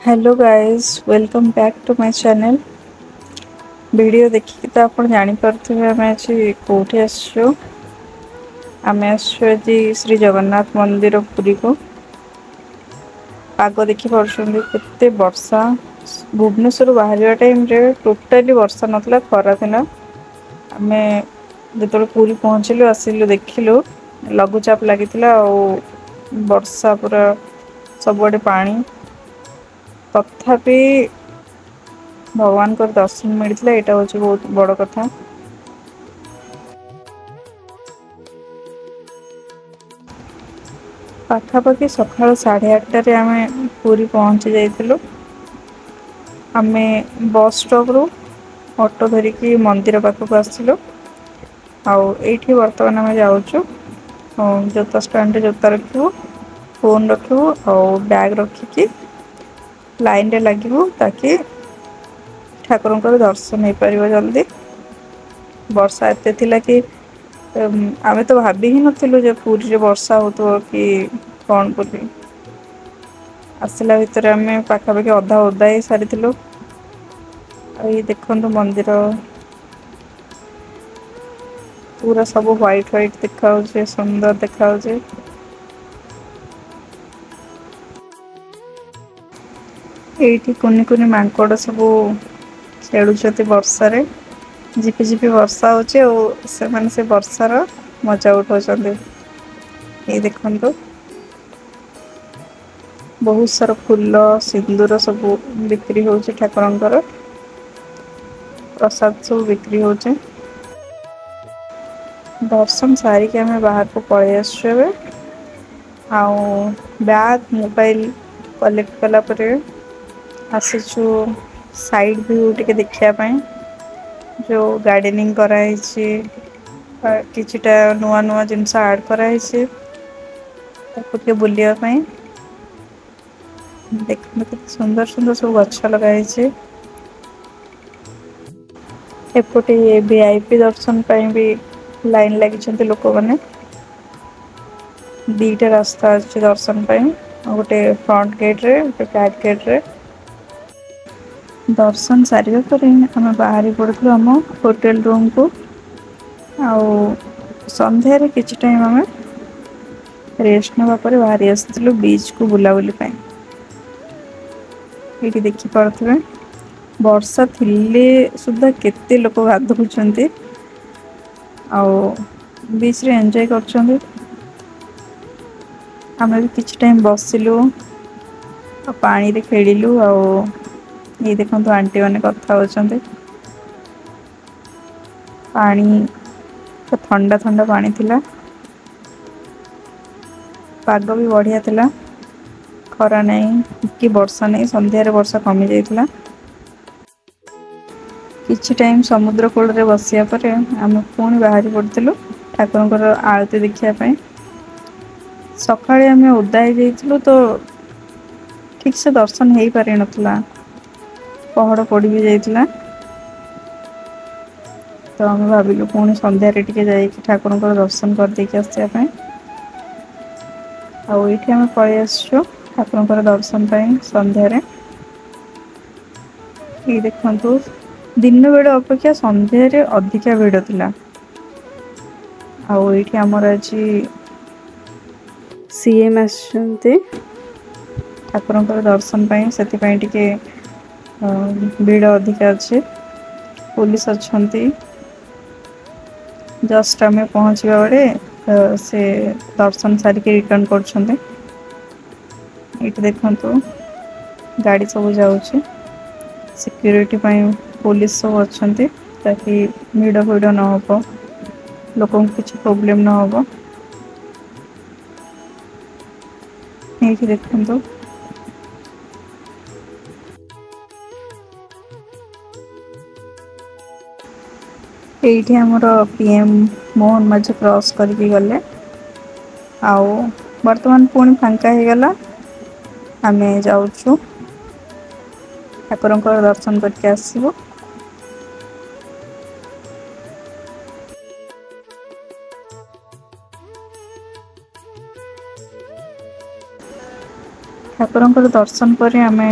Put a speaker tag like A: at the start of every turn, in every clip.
A: Hello guys, welcome back to my channel. Video ଦେଖିକି ତ ଆପଣ ଜାଣିପାରୁଥିବେ ଆମେ ଆଜି କେଉଁଠି ଆସିଛୁ। ଆମେ ଆସିଛୁ ଆଜି ଶ୍ରୀ ଜଗନ୍ନାଥ ମନ୍ଦିର ପୁରୀକୁ। ପାଗ ଦେଖିପାରୁଛନ୍ତି କେତେ ବର୍ଷା। ଭୁବନେଶ୍ୱରରୁ ବାହାରିବା ଟାଇମ୍ରେ ଟୋଟାଲି ବର୍ଷା ନଥିଲା, ଖରା ଥିଲା। ଆମେ ଯେତେବେଳେ ପୁରୀ ପହଞ୍ଚିଲୁ, ଆସିଲୁ, ଦେଖିଲୁ ଲଘୁଚାପ ଲାଗିଥିଲା ଆଉ ବର୍ଷା ପୁରା ସବୁଆଡ଼େ ପାଣି। ତଥାପି ଭଗବାନଙ୍କର ଦର୍ଶନ ମିଳିଥିଲା, ଏଇଟା ହେଉଛି ବହୁତ ବଡ଼ କଥା। ପାଖାପାଖି ସକାଳ 8:30ରେ ଆମେ ପୁରୀ ପହଞ୍ଚି ଯାଇଥିଲୁ। ଆମେ ବସ୍ ଷ୍ଟପ୍ରୁ ଅଟୋ ଧରିକି ମନ୍ଦିର ପାଖକୁ ଆସିଲୁ ଆଉ ଏଇଠି ବର୍ତ୍ତମାନ ଆମେ ଯାଉଛୁ ଜୋତା ଷ୍ଟାଣ୍ଡରେ ଜୋତା ରଖିବୁ, ଫୋନ୍ ରଖିବୁ ଆଉ ବ୍ୟାଗ୍ ରଖିକି ଲାଇନ୍ରେ ଲାଗିବୁ ତାକି ଠାକୁରଙ୍କର ଦର୍ଶନ ହେଇପାରିବ ଜଲ୍ଦି। ବର୍ଷା ଏତେ ଥିଲା କି ଆମେ ତ ଭାବି ହିଁ ନଥିଲୁ ଯେ ପୁରୀରେ ବର୍ଷା ହେଉଥିବ କି କ'ଣ ବୋଲି। ଆସିଲା ଭିତରେ ଆମେ ପାଖାପାଖି ଅଧା ଓଦା ହେଇ ସାରିଥିଲୁ। ଆଉ ଏଇ ଦେଖନ୍ତୁ ମନ୍ଦିର ପୁରା ସବୁ ହ୍ୱାଇଟ୍ ହ୍ୱାଇଟ୍ ଦେଖାଯାଉଛି, ସୁନ୍ଦର ଦେଖାଯାଉଛି। ଏଇଠି କୁନି କୁନି ମାଙ୍କଡ଼ ସବୁ ଖେଳୁଛନ୍ତି ବର୍ଷାରେ। ଝିପି ଝିପି ବର୍ଷା ହେଉଛି ଆଉ ସେମାନେ ସେ ବର୍ଷାର ମଜା ଉଠାଉଛନ୍ତି। ଏଇ ଦେଖନ୍ତୁ ବହୁତ ସାରା ଫୁଲ ସିନ୍ଦୁର ସବୁ ବିକ୍ରି ହେଉଛି, ଠାକୁରଙ୍କର ପ୍ରସାଦ ସବୁ ବିକ୍ରି ହେଉଛି। ଦର୍ଶନ ସାରିକି ଆମେ ବାହାରକୁ ପଳେଇ ଆସିଛୁ ଏବେ। ଆଉ ବ୍ୟାଗ୍ ମୋବାଇଲ କଲେକ୍ଟ କଲା ପରେ ଆସିଛୁ ସାଇଡ଼୍ ଭିଉ ଟିକେ ଦେଖିବା ପାଇଁ। ଯେଉଁ ଗାର୍ଡେନିଂ କରାହେଇଛି, କିଛିଟା ନୂଆ ନୂଆ ଜିନିଷ ଆଡ଼୍ କରାହେଇଛି, ତାକୁ ଟିକେ ବୁଲିବା ପାଇଁ। ଦେଖନ୍ତୁ କେତେ ସୁନ୍ଦର ସୁନ୍ଦର ସବୁ ଗଛ ଲଗା ହେଇଛି। ଏପଟେ ଭିଆଇପି ଦର୍ଶନ ପାଇଁ ବି ଲାଇନ୍ ଲାଗିଛନ୍ତି ଲୋକମାନେ। ଦୁଇଟା ରାସ୍ତା ଅଛି ଦର୍ଶନ ପାଇଁ, ଗୋଟେ ଫ୍ରଣ୍ଟ ଗେଟ୍ରେ, ଗୋଟେ ବ୍ୟାକ୍ ଗେଟ୍ରେ। ଦର୍ଶନ ସାରିବା ପରେ ଆମେ ବାହାରି ପଡ଼ିଥିଲୁ ଆମ ହୋଟେଲ ରୁମ୍କୁ। ଆଉ ସନ୍ଧ୍ୟାରେ କିଛି ଟାଇମ୍ ଆମେ ରେଷ୍ଟ ନେବା ପରେ ବାହାରି ଆସିଥିଲୁ ବିଚ୍କୁ ବୁଲାବୁଲି ପାଇଁ। ଏଇଠି ଦେଖିପାରୁଥିବେ ବର୍ଷା ଥିଲେ ସୁଦ୍ଧା କେତେ ଲୋକ ଗାଧଉଛନ୍ତି ଆଉ ବିଚ୍ରେ ଏନ୍ଜୟ କରୁଛନ୍ତି। ଆମେ ବି କିଛି ଟାଇମ୍ ବସିଲୁ ଆଉ ପାଣିରେ ଖେଳିଲୁ। ଆଉ ଏଇ ଦେଖନ୍ତୁ ଆଣ୍ଟି ମାନେ କଥା ହେଉଛନ୍ତି। ପାଣି ଥଣ୍ଡା ଥଣ୍ଡା ପାଣି ଥିଲା, ପାଗ ବି ବଢ଼ିଆ ଥିଲା, ଖରା ନାହିଁ କି ବର୍ଷା ନାହିଁ। ସନ୍ଧ୍ୟାରେ ବର୍ଷା କମି ଯାଇଥିଲା। କିଛି ଟାଇମ୍ ସମୁଦ୍ର କୂଳରେ ବସିବା ପରେ ଆମେ ପୁଣି ବାହାରି ପଡ଼ିଥିଲୁ ଠାକୁରଙ୍କର ଆଳତି ଦେଖିବା ପାଇଁ। ସକାଳେ ଆମେ ଓଦା ହେଇଯାଇଥିଲୁ ତ ଠିକ୍ ସେ ଦର୍ଶନ ହେଇପାରିନଥିଲା, ପହଡ଼ ପଡ଼ି ବି ଯାଇଥିଲା। ତ ଆମେ ଭାବିଲୁ ପୁଣି ସନ୍ଧ୍ୟାରେ ଟିକେ ଯାଇକି ଠାକୁରଙ୍କର ଦର୍ଶନ କରିଦେଇକି ଆସିବା ପାଇଁ। ଆଉ ଏଇଠି ଆମେ ପଳେଇ ଆସିଛୁ ଠାକୁରଙ୍କର ଦର୍ଶନ ପାଇଁ ସନ୍ଧ୍ୟାରେ। ଏଇ ଦେଖନ୍ତୁ ଦିନ ବେଳ ଅପେକ୍ଷା ସନ୍ଧ୍ୟାରେ ଅଧିକା ଭିଡ଼ ଥିଲା। ଆଉ ଏଇଠି ଆମର ଆଜି ସିଏମ୍ ଆସିଛନ୍ତି ଠାକୁରଙ୍କର ଦର୍ଶନ ପାଇଁ, ସେଥିପାଇଁ ଟିକେ ଭିଡ଼ ଅଧିକା ଅଛି। ପୋଲିସ ଅଛନ୍ତି। ଜଷ୍ଟ ଆମେ ପହଞ୍ଚିବା ବେଳେ ସେ ଦର୍ଶନ ସାରିକି ରିଟର୍ନ କରୁଛନ୍ତି। ଏଇଠି ଦେଖନ୍ତୁ ଗାଡ଼ି ସବୁ ଯାଉଛି, ସିକ୍ୟୁରିଟି ପାଇଁ ପୋଲିସ ସବୁ ଅଛନ୍ତି ତାକି ଭିଡ଼ ଫିଡ଼ ନ ହେବ, ଲୋକଙ୍କୁ କିଛି ପ୍ରୋବ୍ଲେମ୍ ନ ହେବ। ଏଇଠି ଦେଖନ୍ତୁ ଏଇଠି ଆମର ପିଏମ୍ ମୋହନ ମାଝୀ କ୍ରସ୍ କରିକି ଗଲେ। ଆଉ ବର୍ତ୍ତମାନ ପୁଣି ଫାଙ୍କା ହେଇଗଲା। ଆମେ ଯାଉଛୁ ଠାକୁରଙ୍କର ଦର୍ଶନ କରିକି ଆସିବୁ। ଠାକୁରଙ୍କର ଦର୍ଶନ ପରେ ଆମେ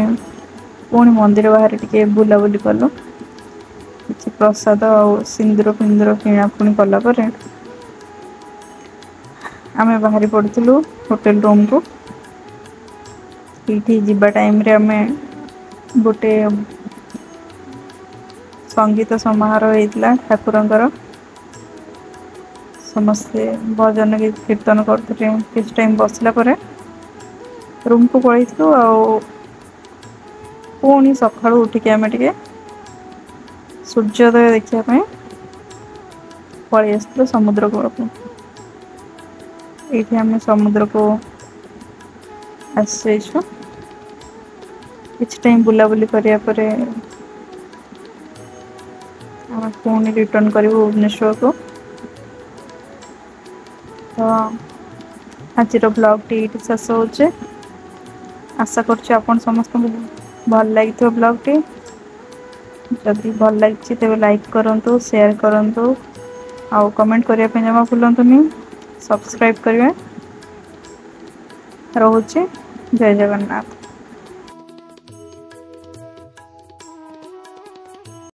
A: ପୁଣି ମନ୍ଦିର ବାହାରେ ଟିକେ ବୁଲାବୁଲି କଲୁ। କିଛି ପ୍ରସାଦ ଆଉ ସିନ୍ଦୁର ଫିନ୍ଦୁର କିଣାକୁଣି କଲା ପରେ ଆମେ ବାହାରି ପଡ଼ିଥିଲୁ ହୋଟେଲ ରୁମକୁ। ଏଇଠି ଯିବା ଟାଇମରେ ଆମେ ଗୋଟେ ସଙ୍ଗୀତ ସମାରୋହ ହେଇଥିଲା ଠାକୁରଙ୍କର। ସମସ୍ତେ ଭଜନ କୀର୍ତ୍ତନ କରୁଥିଲେ। କିଛି ଟାଇମ ବସିଲା ପରେ ରୁମକୁ ପଳେଇଥିଲୁ। ଆଉ ପୁଣି ସକାଳୁ ଉଠିକି ଆମେ ଟିକେ ସୂର୍ଯ୍ୟୋଦୟ ଦେଖିବା ପାଇଁ ପଳେଇ ଆସିଥିଲୁ ସମୁଦ୍ର କୂଳକୁ। ଏଇଠି ଆମେ ସମୁଦ୍ରକୁ ଆସିଯାଇଛୁ। କିଛି ଟାଇମ ବୁଲାବୁଲି କରିବା ପରେ ଆମେ ପୁଣି ରିଟର୍ନ କରିବୁ ଭୁବନେଶ୍ୱରକୁ। ତ ଆଜିର ବ୍ଲଗ୍ଟି ଏଇଠି ଶେଷ ହେଉଛି। ଆଶା କରୁଛି ଆପଣ ସମସ୍ତଙ୍କୁ ଭଲ ଲାଗିଥିବ ବ୍ଲଗ୍ଟି। ଯଦି ଭଲ ଲାଗିଛି ତେବେ ଲାଇକ୍ କରନ୍ତୁ, ସେୟାର କରନ୍ତୁ ଆଉ କମେଣ୍ଟ କରିବା ପାଇଁ ଜମା ଭୁଲନ୍ତୁନି। ସବସ୍କ୍ରାଇବ୍ କରିବେ। ରହୁଛି, ଜୟ ଜଗନ୍ନାଥ।